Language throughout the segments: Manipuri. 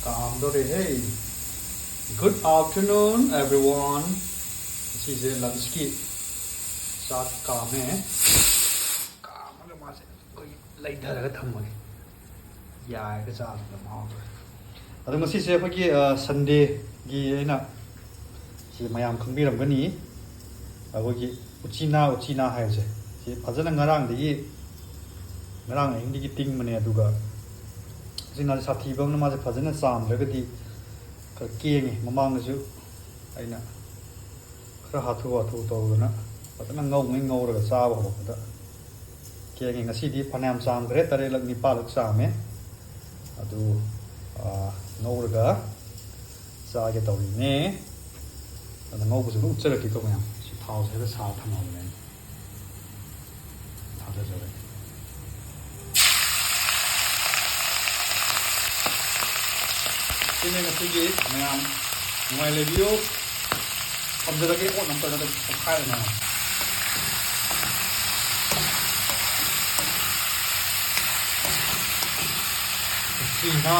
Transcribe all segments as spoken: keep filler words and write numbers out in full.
ꯀꯥꯝꯗꯣꯔꯦꯍꯦ꯫ Good afternoon, everyone. ꯁꯤꯁꯦ lunchꯀꯤ ꯆꯥꯛ ꯀꯥꯝꯃꯦ꯫ ꯀꯥꯝꯃꯒ ꯃꯥꯁꯦ ꯑꯩꯈꯣꯏꯒꯤ ꯂꯩꯊꯔꯒ ꯊꯝꯃꯒꯦ꯫ ꯌꯥꯏꯔꯒ ꯆꯥꯕꯗ ꯌꯥꯝ ꯍꯥꯎꯗꯣꯔꯦ꯫ ꯑꯗꯣ ꯉꯁꯤꯁꯦ ꯑꯩꯈꯣꯏꯒꯤ, ꯑ, Sundayꯒꯤ ꯑꯩꯅ ꯁꯤ ꯃꯌꯥꯝ ꯈꯪꯕꯤꯔꯝꯒꯅꯤ, ꯑꯩꯈꯣꯏꯒꯤ ꯎꯆꯤꯅꯥ, ꯎꯆꯤꯅꯥ ꯍꯥꯏꯕꯁꯦ꯫ ꯁꯤ ꯐꯖꯅ ꯉꯔꯥꯡꯗꯒꯤ, ꯉꯔꯥꯡ ꯑꯍꯤꯡꯗꯒꯤ ꯇꯤꯡꯕꯅꯦ꯫ ꯑꯗꯨꯒ ꯎꯆꯤꯅꯥꯁꯦ ꯁꯥꯊꯤꯕ ꯑꯃꯅ, ꯃꯥꯁꯦ ꯐꯖꯅ ꯆꯥꯝꯗ꯭ꯔꯒꯗꯤ ꯈꯔ ꯀꯦꯡꯉꯦ꯫ ꯃꯃꯥꯡꯗꯁꯨ ꯑꯩꯅ ꯈꯔ ꯍꯥꯊꯨ ꯍꯥꯊꯨ ꯇꯧꯗꯅ ꯐꯖꯅ ꯉꯧꯉꯩ ꯉꯧꯔꯒ ꯆꯥꯕ ꯍꯧꯔꯛꯄꯗ ꯀꯦꯡꯉꯦ꯫ ꯉꯁꯤꯗꯤ ꯐꯅꯌꯥꯝ ꯆꯥꯝꯈ꯭ꯔꯦ, ꯇꯔꯦꯠꯂꯛ ꯅꯤꯄꯥꯜꯂꯛ ꯆꯥꯝꯃꯦ꯫ ꯑꯗꯨ, ꯑ, ꯉꯧꯔꯒ ꯆꯥꯒꯦ ꯇꯧꯔꯤꯅꯦ꯫ ꯑꯗ ꯉꯧꯕꯁꯨ ꯑꯗꯨꯝ ꯎꯠꯆꯔꯛꯀꯦꯀꯣ ꯃꯌꯥꯝ꯫ ꯁꯤ ꯊꯥꯎꯁꯦ ꯈꯔ ꯁꯥ ꯊꯝꯃꯕꯅꯦ ꯑꯩꯅ꯫ ꯊꯥꯗꯖꯔꯒꯦ꯫ ꯁꯤꯅꯦ ꯉꯁꯤꯒꯤ ꯃꯌꯥꯝ꯫ ꯅꯨꯡꯉꯥꯏ ꯂꯩꯕꯤꯌꯨ꯫ ꯊꯝꯖꯔꯒꯦ, ꯑꯣꯠ ꯑꯝꯇ ꯅꯠꯇ꯭ꯔꯒ ꯄꯣꯛꯈꯥꯏꯔꯅ꯫ Ucina.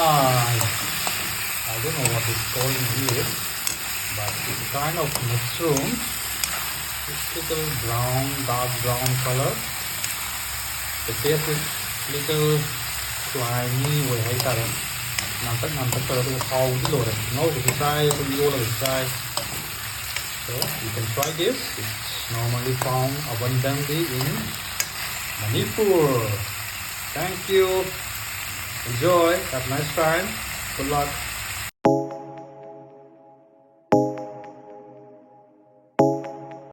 I don't know what it's called in English, but it's a kind of mushroom. It's little brown, dark brown color. The taste is little slimy ꯑꯣꯏ ꯍꯥꯏꯇꯥꯔꯦ꯫ ꯉꯥꯡꯇꯛ ꯉꯥꯡꯇꯛ ꯇꯧꯔꯒ ꯍꯥꯎꯕꯗꯤ ꯂꯣꯏꯔꯦ꯫ ꯉꯧꯕꯁꯨ ꯆꯥꯏ, ꯑꯗꯨꯝ ꯏꯔꯣꯜꯂꯒꯁꯨ ꯆꯥꯏ꯫ So you can try this. It's normally found abundantly in Manipur. Thank you. Enjoy. Have a nice time. Good luck.